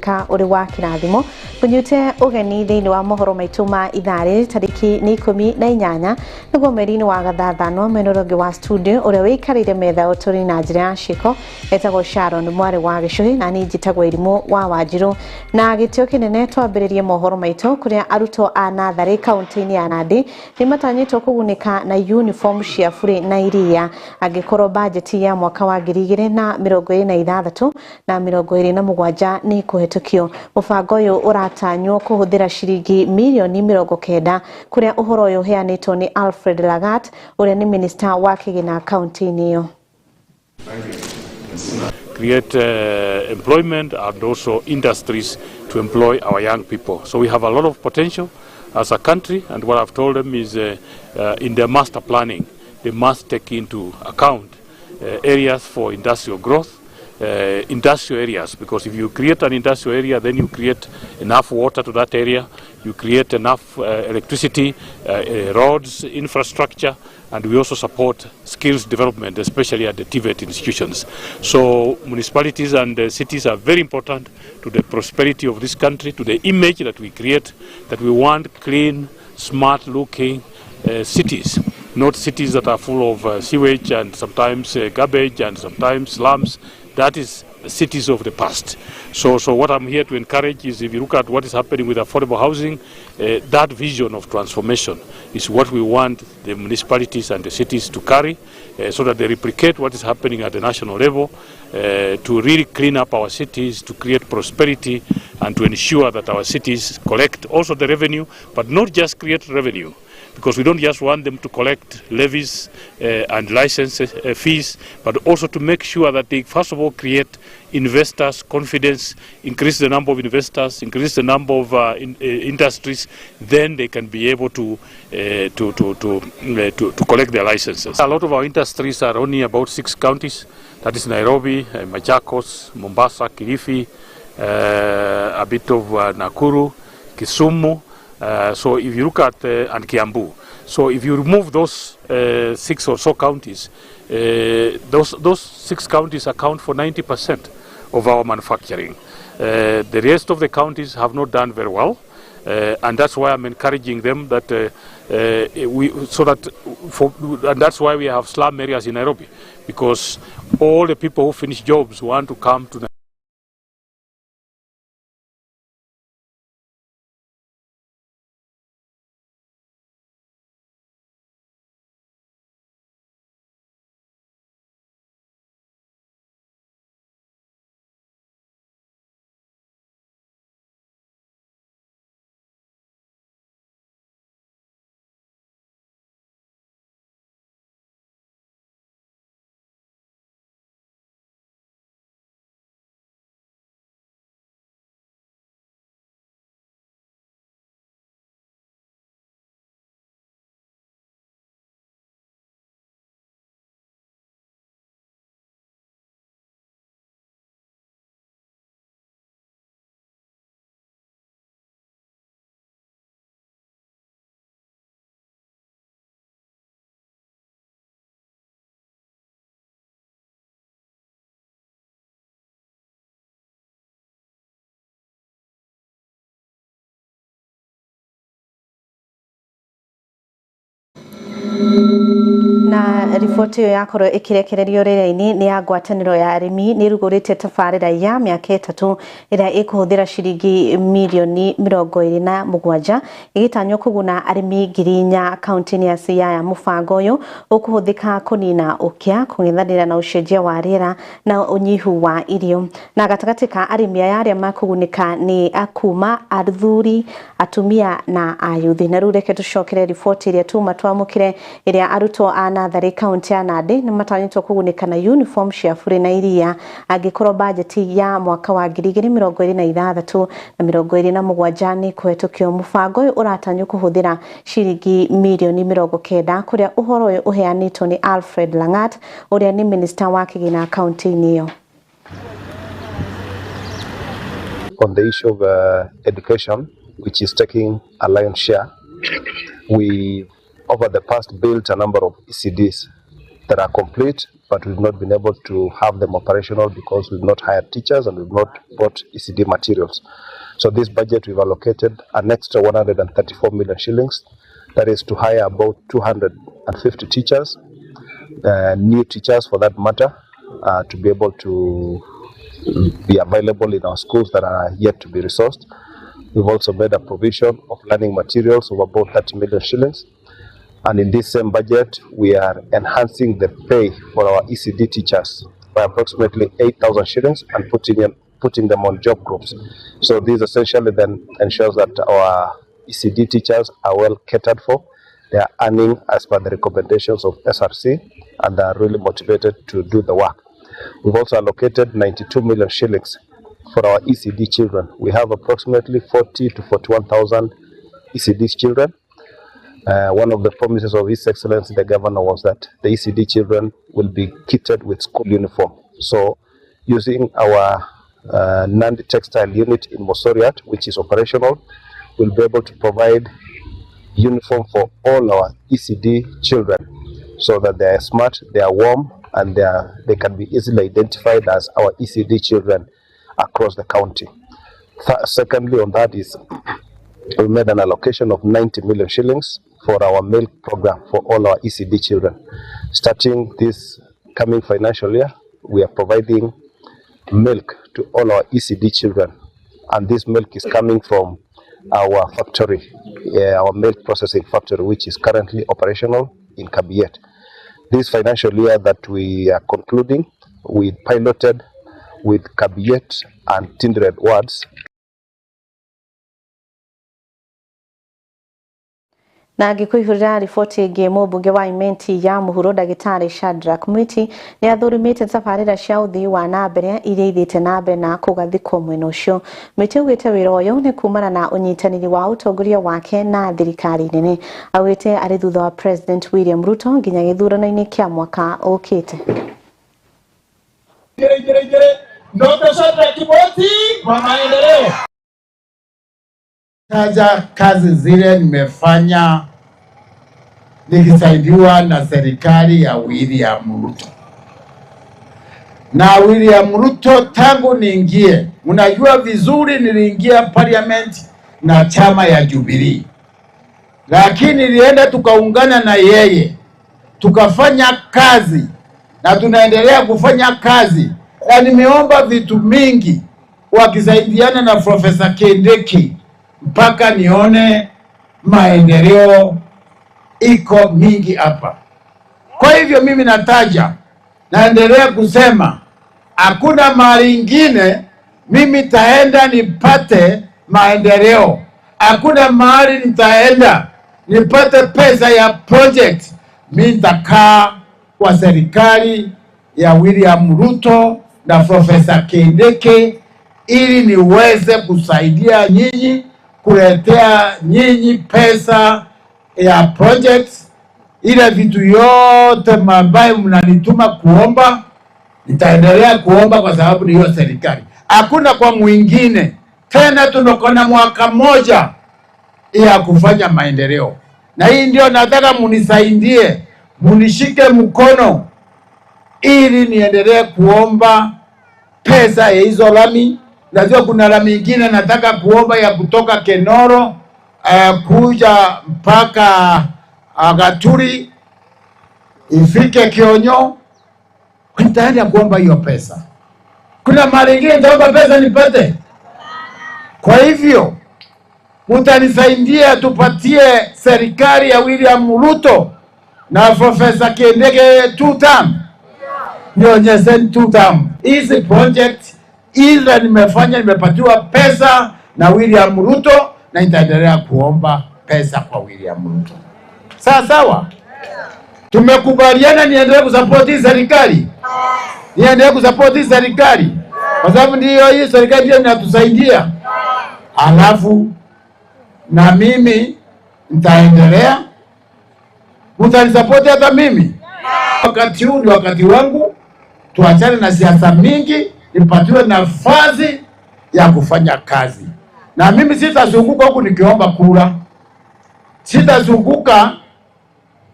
Ũgũtuĩka ũrĩ wa kĩrathimo. Kũnyite ũgeni thĩinĩ wa mohoro maitũ ma ithaa rĩrĩ, tarĩki nĩ 18 nĩguo mweri-inĩ wa gathathano. Mwena ũrĩa ũngĩ wa studio, ũrĩa wĩikarĩire metha ũtũri na njĩra ya ciĩko etagwo Sharon mwarĩ wa Gĩcũhĩ, na niĩ njĩtagwo Irimũ wa Wanjirũ. Na gĩtĩo kĩnene twambĩrĩrie mohoro maitũ kũrĩa arutwo a natharĩ kaunti-inĩ ya Nandi nĩ matanyĩtwo kũgunĩka na uniform cia burĩ na iria angĩkorwo bajeti ya mwaka wa 2026 na 27 nĩ kũhetũkio. Mũbango ũyũ ũratanywo kũhũthĩra ciringi mirioni 90, kũrĩa ũhoro ũyũ ũheanĩtwo nĩ Alfred Lagat, ũrĩa nĩ minista wa kĩgĩna kaunti-inĩ ĩyo. Create employment and also industries to employ our young people. So we have a lot of potential as a country, and what I've told them is in their master planning, they must take into account areas for industrial growth, industrial areas, because if you create an industrial area, then you create enough water to that area, you create enough electricity, roads, infrastructure, and we also support skills development, especially at the TVET institutions. So municipalities and cities are very important to the prosperity of this country, to the image that we create, that we want clean, smart-looking cities, not cities that are full of sewage and sometimes garbage and sometimes slums. That is cities of the past. So what I'm here to encourage is, if you look at what is happening with affordable housing, that vision of transformation is what we want the municipalities and the cities to carry, so that they replicate what is happening at the national level, to really clean up our cities, to create prosperity, and to ensure that our cities collect also the revenue, but not just create revenue, because we don't just want them to collect levies and license fees, but also to make sure that they first of all create investors' confidence, increase the number of investors, increase the number of industries, then they can be able to collect their licenses. A lot of our industries are only about 6 counties, that is Nairobi, Machakos, Mombasa, Kilifi, a bit of Nakuru, Kisumu. So if you look at and Kiambu, so if you remove those 6 or so counties, those 6 counties account for 90% of our manufacturing. The rest of the counties have not done very well, and that's why I'm encouraging them that we so that for, and that's why we have slum areas in Nairobi, because all the people who finish jobs want to come to Na riboti ĩyo yakorwo ĩkĩrekererio rĩera-inĩ nĩ ya ngwatanĩro ya arĩmi nĩ ĩrugũrĩtie tabarĩra ya mĩaka 3 ĩrĩa ĩkũhũthĩra ciringi mirioni 27 ĩgĩtanywo kũguna arĩmi 4,000 kaunti-inĩ ya Siaya. Mũbango ũyũ ũkũhũthĩka kũnina ũkĩa, kũng'ethanĩra na ũcenjia wa rĩera na ũnyihu wa irio. Na gatagatĩ ka arĩmi aya arĩa makũgunĩka nĩ akuma athuri, atumia na ayuthi. Na rĩu reke tũcokere riboti ĩrĩa tuma twamũkĩre ĩrĩa arutwo a natharĩ kaunti ya Nandi nĩ matanyĩtwo kũgunĩka na uniform cia burĩ na iria angĩkorwo bajeti ya mwaka wa 2026 na 27 nĩ kũhetũkio. Mũbango ũyũ ũratanywo kũhũthĩra ciringi mirioni 90, kũrĩa ũhoro ũyũ ũheanĩtwo nĩ Alfred Langat, ũrĩa nĩ minista wa kĩgĩna kaunti-inĩ ĩyo. On the issue of education, which is taking a lion's share, we over the past built a number of ECDs. that are complete, but we've not been able to have them operational because we've not hired teachers and we've not bought ECD materials. So this budget, we've allocated an extra 134 million shillings, that is to hire about 250 teachers, new teachers for that matter, to be able to be available in our schools that are yet to be resourced. We've also made a provision of learning materials of about 30 million shillings. And in this same budget, we are enhancing the pay for our ECD teachers by approximately 8,000 shillings and putting them on job groups. So this essentially then ensures that our ECD teachers are well catered for. They are earning as per the recommendations of SRC, and they are really motivated to do the work. We've also allocated 92 million shillings for our ECD children. We have approximately 40 to 41,000 ECD children. One of the promises of His Excellency the Governor was that the ECD children will be kitted with school uniform. So using our Nandi textile unit in Mosoriot, which is operational, we'll be able to provide uniform for all our ECD children so that they are smart, they are warm, and they can be easily identified as our ECD children across the county. Secondly, on that is we made an allocation of 90 million shillings for our milk program for all our ECD children. Starting this coming financial year, we are providing milk to all our ECD children, and this milk is coming from our factory, our milk processing factory, which is currently operational in Kabiyet. This financial year that we are concluding, we piloted with Kabiyet and Tinderet wards. Na ngĩkũihũrĩra riboti ĩngĩ, mũmbunge wa Imenti ya mũhuro ndagĩtarĩ Shadrack Mwiti nĩ athũrimĩte tabarĩra cia ũthii wa na mbere iria ithiĩte na mbere na kũgathĩkwo mwena ũcio. Mwiti augĩte wĩra ũyũ nĩ kumana na ũnyitanĩri wa ũtongoria wake na thirikari nene. Augĩte arĩ thutha wa President William Ruto nginya gĩthurano-inĩ kĩa mwaka ũkĩte. Taja kazi zile nimefanya nikisaidiwa na serikali ya William Ruto. Na William Ruto tangu niingie, unajua vizuri niliingia parliament na chama ya Jubilee. Lakini nilienda tukaungana na yeye, tukafanya kazi na tunaendelea kufanya kazi. Na nimeomba vitu mingi wakisaidiana na Profesa Kindiki mpaka nione maendeleo iko mingi hapa. Kwa hivyo mimi nataja, naendelea kusema hakuna mahali ingine mimi taenda nipate maendeleo. Hakuna mahali nitaenda nipate pesa ya project. Mimi nitakaa kwa serikali ya William Ruto na Profesa Kindiki ili niweze kusaidia nyinyi, kuletea nyinyi pesa ya project. Ile vitu yote ambayo mnanituma kuomba, nitaendelea kuomba kwa sababu ni hiyo serikali. Hakuna kwa mwingine. Tena tunakona mwaka moja ya kufanya maendeleo. Na hii ndio nataka munisaidie, munishike mkono ili niendelee kuomba pesa ya hizo lami. Najua kuna lami nyingine nataka kuomba ya kutoka Kenoro kuja mpaka Gaturi ifike Kionyo. Nitaenda kuomba hiyo pesa. Kuna mara nyingine nitaomba pesa nipate. Kwa hivyo mtanisaidia tupatie serikali ya William Ruto na Profesa Kindiki 2 term. Nionyesheni 2 term. Hizi project ile nimefanya, nimepatiwa pesa na William Ruto na nitaendelea kuomba pesa kwa William Ruto. Sawa sawa? Tumekubaliana niendelee kusupport hii serikali. Niendelee kusupport hii serikali. Kwa sababu ndio hii serikali ndio inatusaidia. Alafu na mimi nitaendelea. Mtanisupport hata mimi. Wakati huu ni wakati wangu. Tuachane na siasa mingi, nipatiwe nafasi ya kufanya kazi. Na mimi sitazunguka huku nikiomba kura. Sitazunguka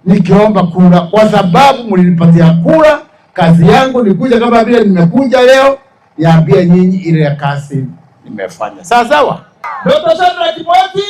nikiomba kura, kwa sababu mlinipatia kura. Kazi yangu ni kuja kama vile nimekuja leo, niambie nyinyi ile ya kazi nimefanya. Sawa sawa. Dr. Shadrack Kimweti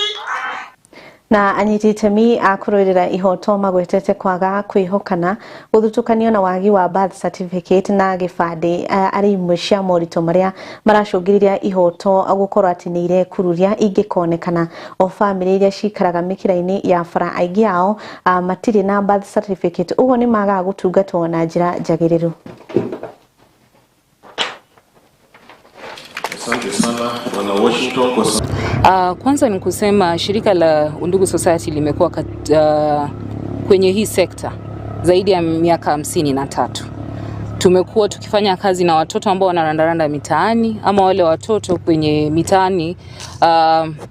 Na anyiti itemi a kũrũĩrĩra ihoto magwetete kwaga kwĩhokana, gũthutũkanio na wagi wa birth certificate na gĩbandĩ arĩ imwe cia moritũ marĩa maracũngĩrĩria ihoto gũkorwo atĩ nĩ irekururia ingĩkonekana. O bamĩrĩ iria cikaraga mĩkĩra-inĩ ya bara, aingĩ ao matirĩ na birth certificate, ũguo nĩ magaga gũtungatwo na njĩra njagĩrĩru. Asante sana Bwana Washington kwa Kwanza ni kusema shirika la Undugu Society limekuwa kwenye hii sekta zaidi ya miaka 53. Tumekuwa tukifanya kazi na watoto ambao wanarandaranda mitaani ama wale watoto kwenye mitaani.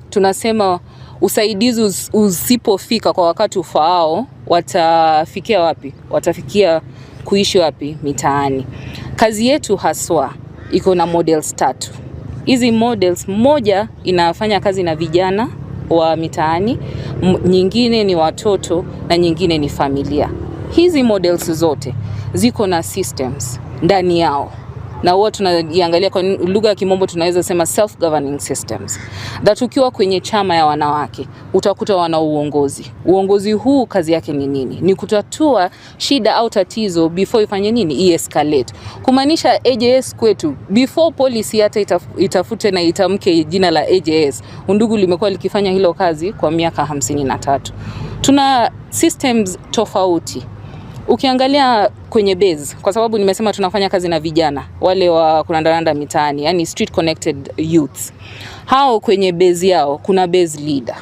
Tunasema usaidizi usipofika kwa wakati ufaao, watafikia wapi? Watafikia kuishi wapi? Mitaani. Kazi yetu haswa iko na models tatu. Hizi models, moja inafanya kazi na vijana wa mitaani, nyingine ni watoto na nyingine ni familia. Hizi models zote ziko na systems ndani yao, na huwa tunaiangalia kwa lugha ya Kimombo tunaweza sema self governing systems. That ukiwa kwenye chama ya wanawake utakuta wana uongozi. Uongozi huu kazi yake ni nini? Ni kutatua shida au tatizo before ifanye nini? I-escalate. Kumaanisha AJS kwetu, before policy hata itafute na itamke jina la AJS, Undugu limekuwa likifanya hilo kazi kwa miaka 53. Tuna systems tofauti. Ukiangalia kwenye base, kwa sababu nimesema tunafanya kazi na vijana wale wa kurandaranda mitaani, yani street connected youths. Hao kwenye base yao kuna base leader.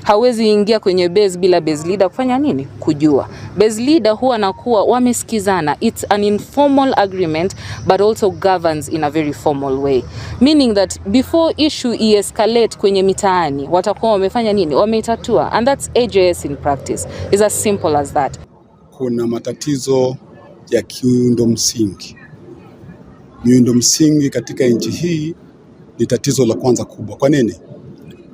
Hawezi ingia kwenye base bila base leader kufanya nini? Kujua. Base leader huwa nakuwa wamesikizana. It's an informal agreement but also governs in a very formal way. Meaning that before issue i-escalate kwenye mitaani, watakuwa wamefanya nini? Wameitatua. And that's AJS in practice. It's as simple as that. Kuna matatizo ya kiundo msingi. Miundo msingi katika nchi hii ni tatizo la kwanza kubwa. Kwa nini?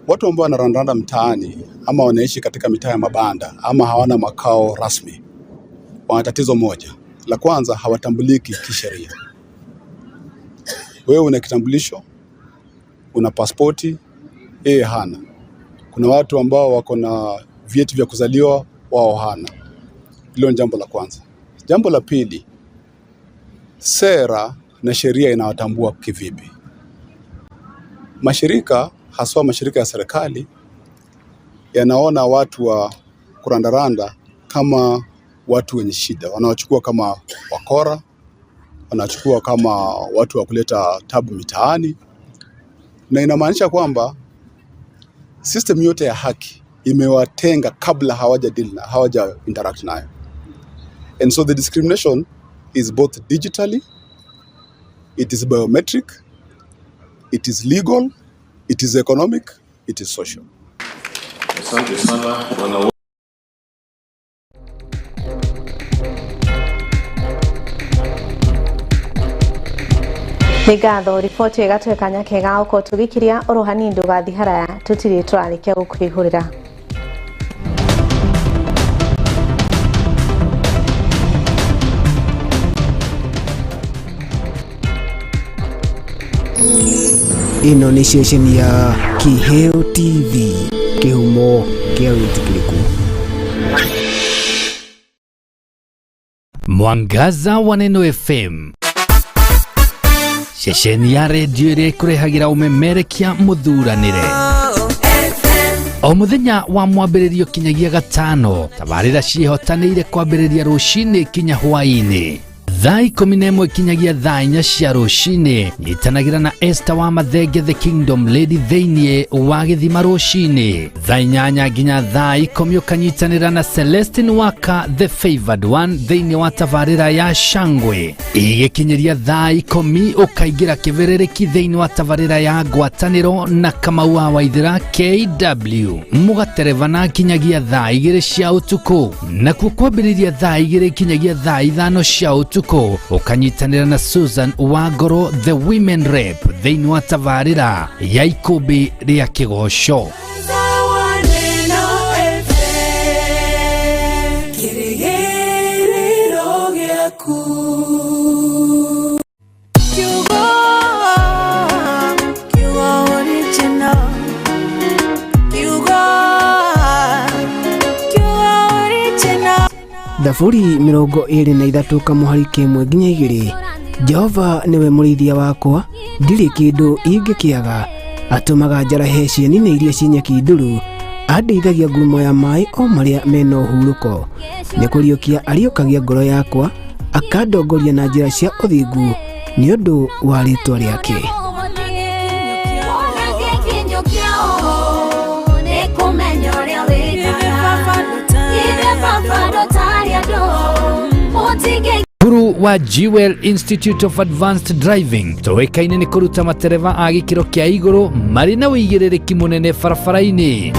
Watu ambao wanarandaranda mtaani ama wanaishi katika mitaa ya mabanda ama hawana makao rasmi wana tatizo moja. La kwanza, hawatambuliki kisheria. Wewe una kitambulisho, una pasipoti, yeye hana. Kuna watu ambao wako na vyeti vya kuzaliwa, wao hana. Hilo ni jambo la kwanza. Jambo la pili, sera na sheria inawatambua kivipi? Mashirika, haswa mashirika ya serikali, yanaona watu wa kurandaranda kama watu wenye shida, wanawachukua kama wakora, wanachukua kama watu wa kuleta tabu mitaani, na inamaanisha kwamba system yote ya haki imewatenga kabla hawaja deal na hawaja interact nayo. And so the discrimination is both digitally, it is biometric, it is legal, it is economic, it is social. Asante sana Bwana Nĩ ngatho, riboti ĩyo ĩgatũhe kanya kega gũkorwo tũgĩkiria oro hanini. Ndũgathiĩ haraya, tũtirĩ tũrarĩkia gũkũihũrĩra. Ĩno nĩ ceceni ya Kiheo TV, kĩhumo kĩa wĩtĩkĩrĩku. Mwangaza wa Neno FM, ceceni ya redio ĩrĩa ĩkũrehagĩra ũmemerekia mũthuranĩre o mũthenya wa mwambĩrĩrio kinyagia gatano. Tabarĩra ciĩhotanĩire kwambĩrĩria rũcinĩ kinya hwaĩ-inĩ thaa 11 kinyagia thaa 4 cia rũcinĩ. Nyitanagĩra na Esther wa Mathenge, the Kingdom Lady, thĩinĩ wa gĩthima rũcinĩ thaa 8 nginya thaa 10. Ũkanyitanĩra na Celestine Waka, the favored one, thĩinĩ wa tabarĩra ya Shangwe. Igĩkinyĩria thaa 10 ũkaingĩra kĩbĩrĩrĩki thĩinĩ wa tabarĩra ya Ngwatanĩro na Kamau wa Waithĩra KW, mũgaterebana kinyagia thaa 2 cia ũtukũ. Nakuo kwambĩrĩria thaa 2 kinyagia thaa 5 cia ũtukũ ũkanyitanĩra na Susan Wangoro, the women rep, thĩinĩ wa tabarĩra ya Ikũmbĩ rĩa Kĩgoco. Thaburi 23 kamuhari 1 nginya 2. Jehova nĩwe mũrĩithia wakwa, ndirĩ kĩndũ ingĩkĩaga. Atũmaga njarahe cieni-inĩ iria ciĩ nyeki nduru, andeithagia ngurumo ya maĩ o marĩa mena ũhurũko. Nĩ kũriũkia ariũkagia ngoro yakwa, akandongoria na njĩra cia ũthingu nĩ ũndũ wa rĩĩtwa rĩake. Cukuru wa Jewel Institute of Advanced Driving tũĩkaine nĩ kũruta matereba a gĩkĩro kĩa igũrũ marĩ na ũigĩrĩrĩki mũnene barabara-inĩ.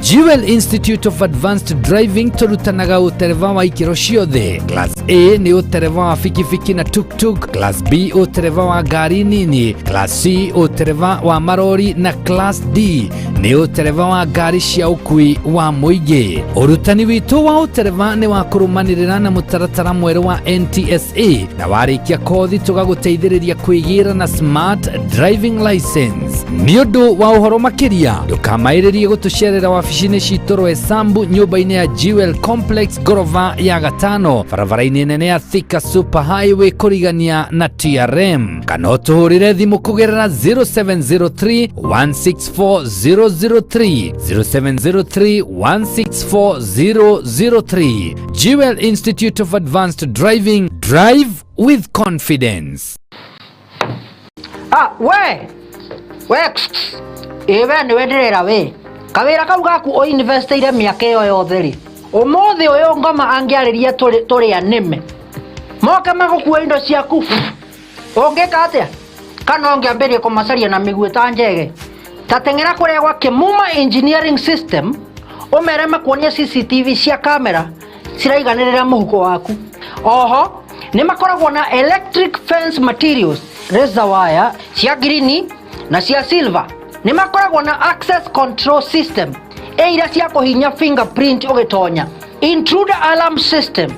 Jewel Institute of Advanced Driving tũrutanaga ũtereba wa ikĩro ciothe. Class A nĩ ũtereba wa bikibiki na tuktuk, Class B ũtereba wa ngari nini, Class C ũtereba wa marori na Class D nĩ ũtereba wa ngari cia ũkui wa mũingĩ. Ũrutani witũ wa ũtereba nĩ wa kũrũmanĩrĩra na mũtaratara mwerũ wa NTSA na warĩkia kothi tũgagũteithĩrĩria kwĩgĩra na smart driving license. Nĩ ũndũ wa ũhoro makĩria ndũkamaĩrĩrie gũtũcerera wabici-inĩ citũ Roysambu nyũmba-inĩ ya Jewel Complex ngorova ya gatano barabara-inĩ nene ya Thika Super Highway kũrigania na TRM, kana ũtũhũrĩre thimũ kũgerera 0703 164 003 0703 164 003. Jewel Institute of Advanced Driving, drive with confidence. Ah, we ĩ we nĩwe ndĩrera we kawĩra kau gaku ũinvestĩire mĩaka ĩyo yothe rĩ, ũmũthĩ ũyũ ngoma angĩarĩria tũrĩa nĩme moke magũkua indo ciaku, ũngĩka atĩa? Kana ũngĩambĩrĩria kũmacaria na mĩguĩ ta njege? Ta teng'era kũrĩa gwa Kĩmuma Engineering System ũmere makuonie CCTV cia kamera ciraiganĩrĩra mũhuko waku. Oho nĩ makoragwo na electric fence materials, razor wire cia green na cia silver. Nĩ makoragwo na access control system ĩ iria cia kũhinya fingerprint ũgĩtonya, intruder alarm system,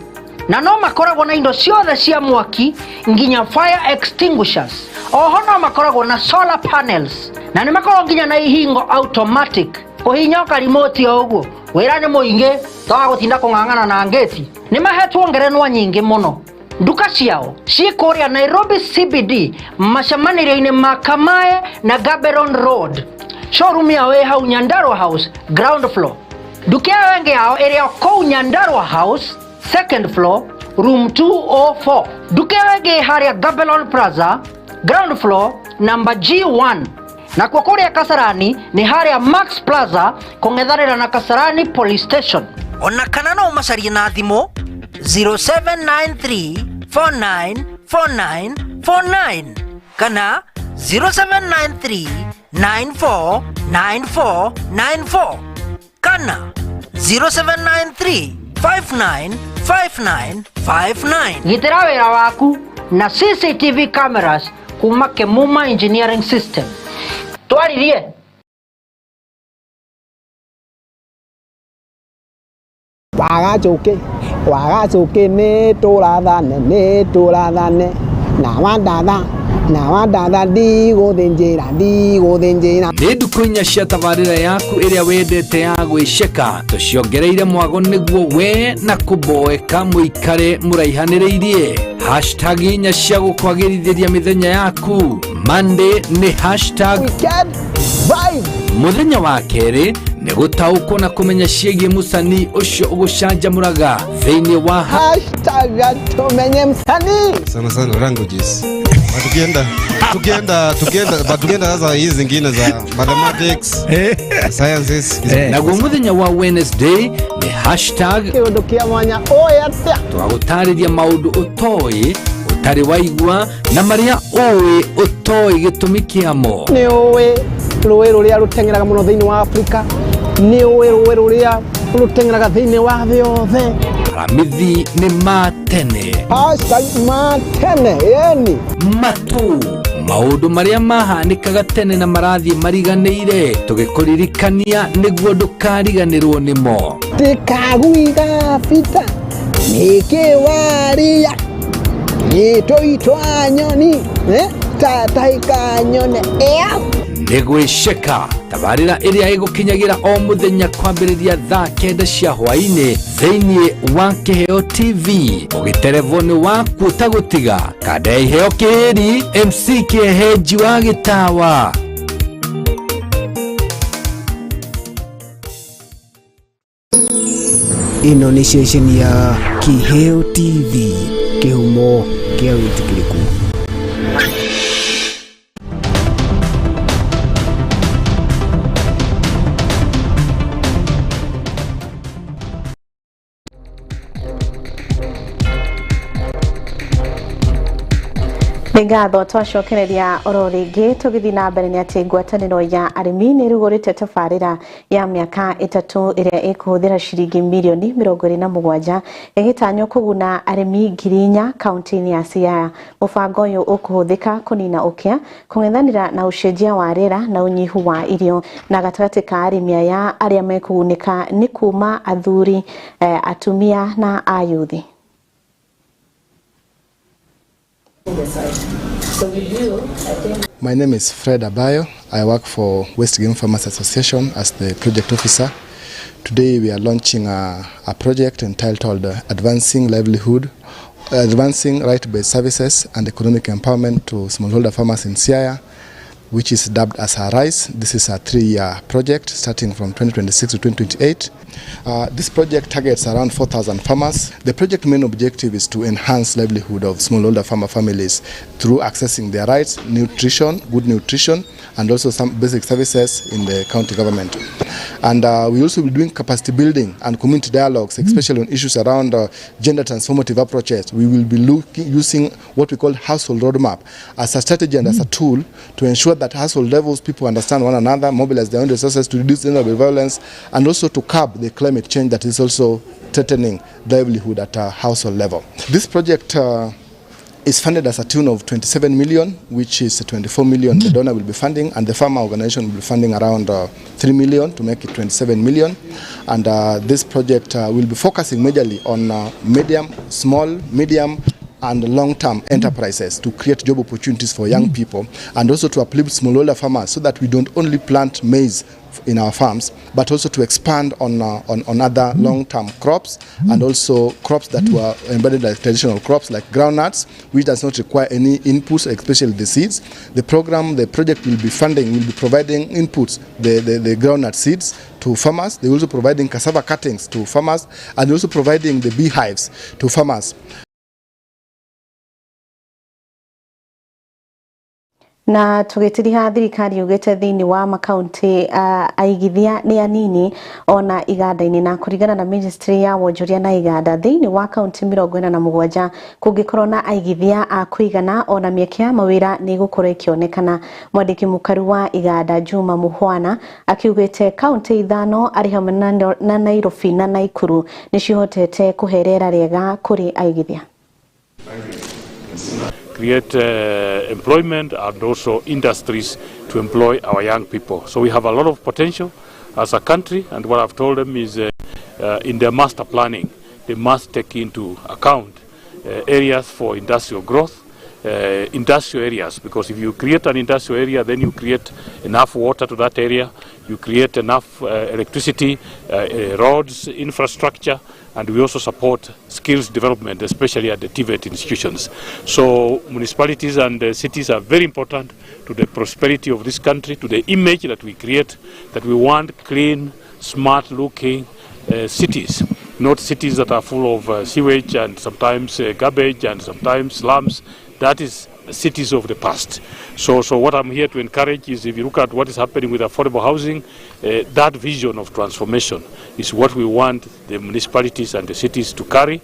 na no makoragwo na indo ciothe cia mwaki nginya fire extinguishers. Oho no makoragwo na solar panels na nĩ makoragwo nginya na ihingo automatic kũhinya karimoti o ũguo. Wĩra nĩ mũingĩ toga gũtinda kũng'ang'ana na ngĩti. Nĩ mahetwo ngerenwa nyingĩ mũno. Nduka ciao ciĩ kũrĩa Nairobi CBD macemanĩrio-inĩ ma Kamae na Gaborone Road. Showroom yao ĩ hau Nyandarua House ground floor. Nduka ĩyo ĩngĩ yao ĩrĩ o kũu Nyandarua House second floor room 204. Nduka ĩyo ĩngĩ harĩa Gaborone Plaza ground floor number G1. Nakuo kũrĩa Kasarani nĩ harĩa Max Plaza kũng'ethanĩra na Kasarani Police Station. Ona kana no ũmacarie na thimũ 0793 4949 49 kana 0793 9494 94 kana 0793 5959 59. Gitĩra wĩra waku na CCTV cameras kuma Kĩmuma Engineering System. Twaririe. Wagacuki nĩ tũrathane na wandatha ndigũthĩnjĩra. Nĩ ndukũ inya cia tabarĩra yaku ĩrĩa wendete ya gwĩceka tũciongereire mwago nĩguo we na kũboeka mũikare mũraihanĩrĩirie. Hashtag inya cia gũkwagĩrithĩria mĩthenya yaku. Monday nĩ hashtag weekend vibe. Mũthenya wa kerĩ nĩ gũtaũkwo na kũmenya ciĩgiĩ mũcanii ũcio ũgũcanjamũraga thĩinĩ wa hashtag tumenye msanii. Sana sana languages. Tukienda sasa hizi zingine za mathematics, sciences. Naguo mũthenya wa Wednesday nĩ hashtag kĩũndũ kĩa mwanya ũĩ atĩa. Tũgagũtarĩria maũndũ ũtoĩ ũtarĩ waigua na marĩa ũĩ ũtoĩ gĩtũmi kĩamo. Nĩ ũĩ rũĩ rũrĩa rũteng'eraga mũno thĩinĩ wa Afrika, nĩ ũĩ rũĩ rũrĩa rũteng'eraga thĩinĩ wa thĩ yothe. Aramithi nĩ ma tene. Hashtag ma tene, yani matu maũndũ marĩa mahanĩkaga tene na marathiĩ mariganĩire tũgĩkũririkania nĩguo ndũkariganĩrwo nĩmo. Tikaguiga bita nĩkĩ waria gĩtũitwa nyoni tatahĩka nyone ĩa. Nĩ gwĩceka tabarĩra ĩrĩa ĩgũkinyagĩra o mũthenya kwambĩrĩria thaa 9 cia hwaĩ-inĩ thĩinĩ wa Kĩheo TV. Ũgĩterevwo nĩ waku ũtagũtiga kanda ya Iheo Kĩĩri MC Kĩehenji wa Gĩtawa. Ĩno nĩ ceceni ya Kĩheo TV, kĩhumo kĩa wĩtĩkĩrĩku. Nĩ ngatho twacokereria oro rĩngĩ tũgĩthiĩ na mbere nĩ atĩ ngwatanĩro ya arĩmi nĩ ĩrugũrĩte tabarĩra ya mĩaka 3 ĩrĩa ĩkũhũthĩra ciringi mirioni 27 ĩgĩtanywo kũguna arĩmi 4,000 kaunti-inĩ ya Siaya. Mũbango ũyũ ũkũhũthĩka kũnina ũkĩa, kũng'ethanĩra na ũcenjia wa rĩera na ũnyihu wa irio. Na gatagatĩ ka arĩmi aya arĩa mekũgunĩka nĩ kuma athuri, atumia na ayuthi. My name is Fred Abayo. I work for West Game Farmers Association as the project officer. Today we are launching a project entitled Advancing Livelihood, Advancing Right-Based Services and Economic Empowerment to Smallholder Farmers in Siaya, which is dubbed as ARISE. This is a 3-year project starting from 2026 to 2028. This project targets around 4,000 farmers. The project main objective is to enhance livelihood of smallholder farmer families through accessing their rights, nutrition, good nutrition, and also some basic services in the county government. And we also will be doing capacity building and community dialogues, especially on issues around gender transformative approaches. We will be using what we call household roadmap as a strategy and as a tool to ensure that household levels people understand one another, mobilize their own resources to reduce gender violence, and also to curb the climate change that is also threatening livelihood at a household level. This project is funded as a tune of 27 million, which is 24 million the donor will be funding, and the farmer organization will be funding around 3 million to make it 27 million. And this project will be focusing majorly on medium, small, medium, and long-term enterprises to create job opportunities for young people, and also to uplift smallholder farmers so that we don't only plant maize in our farms, but also to expand on other long-term crops, and also crops that were embedded like traditional crops like groundnuts, which does not require any inputs, especially the seeds. The program, the project will be funding, will be providing inputs, the groundnut seeds to farmers. They're also providing cassava cuttings to farmers, and also providing the beehives to farmers. Na tugitiriha thirikari yugite thiini wa makaunti aigithia ni anini ona iganda-ini, na kuringana na ministry ya wonjoria na iganda thiini wa kaunti 47 kungikorwo na aigithia a kuigana ona mieke ya mawira ni igukorwo ikionekana. Mwandiki mukaru wa iganda Juma Muhwana akiugite kaunti 5 ari hamwe na Nairobi na Nakuru nicihotete kuherera riega kuri aigithia. Create employment and also industries to employ our young people. So we have a lot of potential as a country, and what I've told them is in their master planning, they must take into account areas for industrial growth, industrial areas, because if you create an industrial area, then you create enough water to that area, you create enough electricity, roads, infrastructure, and we also support skills development, especially at the TVET institutions. So municipalities and cities are very important to the prosperity of this country, to the image that we create, that we want clean, smart-looking cities, not cities that are full of sewage and sometimes garbage and sometimes slums. That is cities of the past. So what I'm here to encourage is, if you look at what is happening with affordable housing, that vision of transformation is what we want the municipalities and the cities to carry,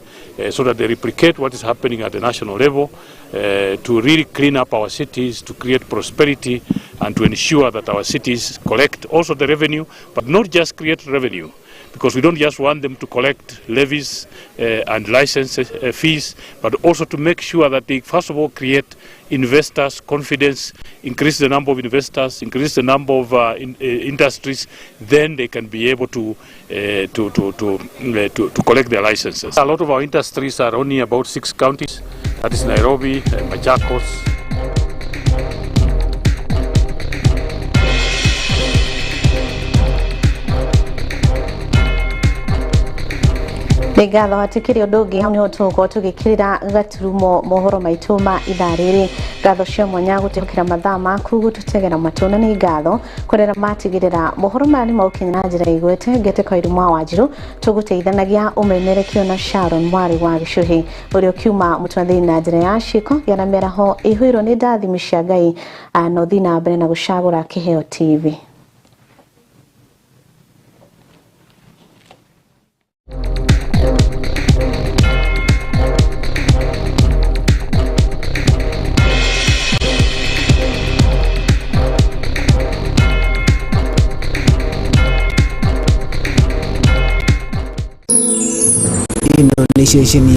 so that they replicate what is happening at the national level, to really clean up our cities, to create prosperity, and to ensure that our cities collect also the revenue, but not just create revenue, because we don't just want them to collect levies and license fees, but also to make sure that they, first of all, create investors' confidence, increase the number of investors, increase the number of industries, then they can be able to collect their licenses. A lot of our industries are only about 6 counties, that is Nairobi, Machakos. Nĩ ngatho hatikĩrĩ ũndũ ũngĩ hau nĩho tũgũkorwo tũgĩkĩrĩra gaturumo mohoro maitũ ma ithaa rĩrĩ. Ngatho cia mwanya gũtĩkĩra mathaa maku gũtũtegera matũ, na nĩ ngatho kũrera matigĩrĩra mohoro maya nĩ maũkinya na njĩra igwete. Ngete Kairũ mwa Wanjiru tũgũteithanagia ũmemerekio na Sharon mwarĩ wa Gĩcũhĩ ũrĩa ũkiuma mũtwathĩri na njĩra ya ciĩko gĩa na mĩaraho ĩihũirwo nĩ ndathimi cia Ngai, na ũthiĩ na mbere na gũcagũra Kĩheo TV. Ĩno nĩ ceceni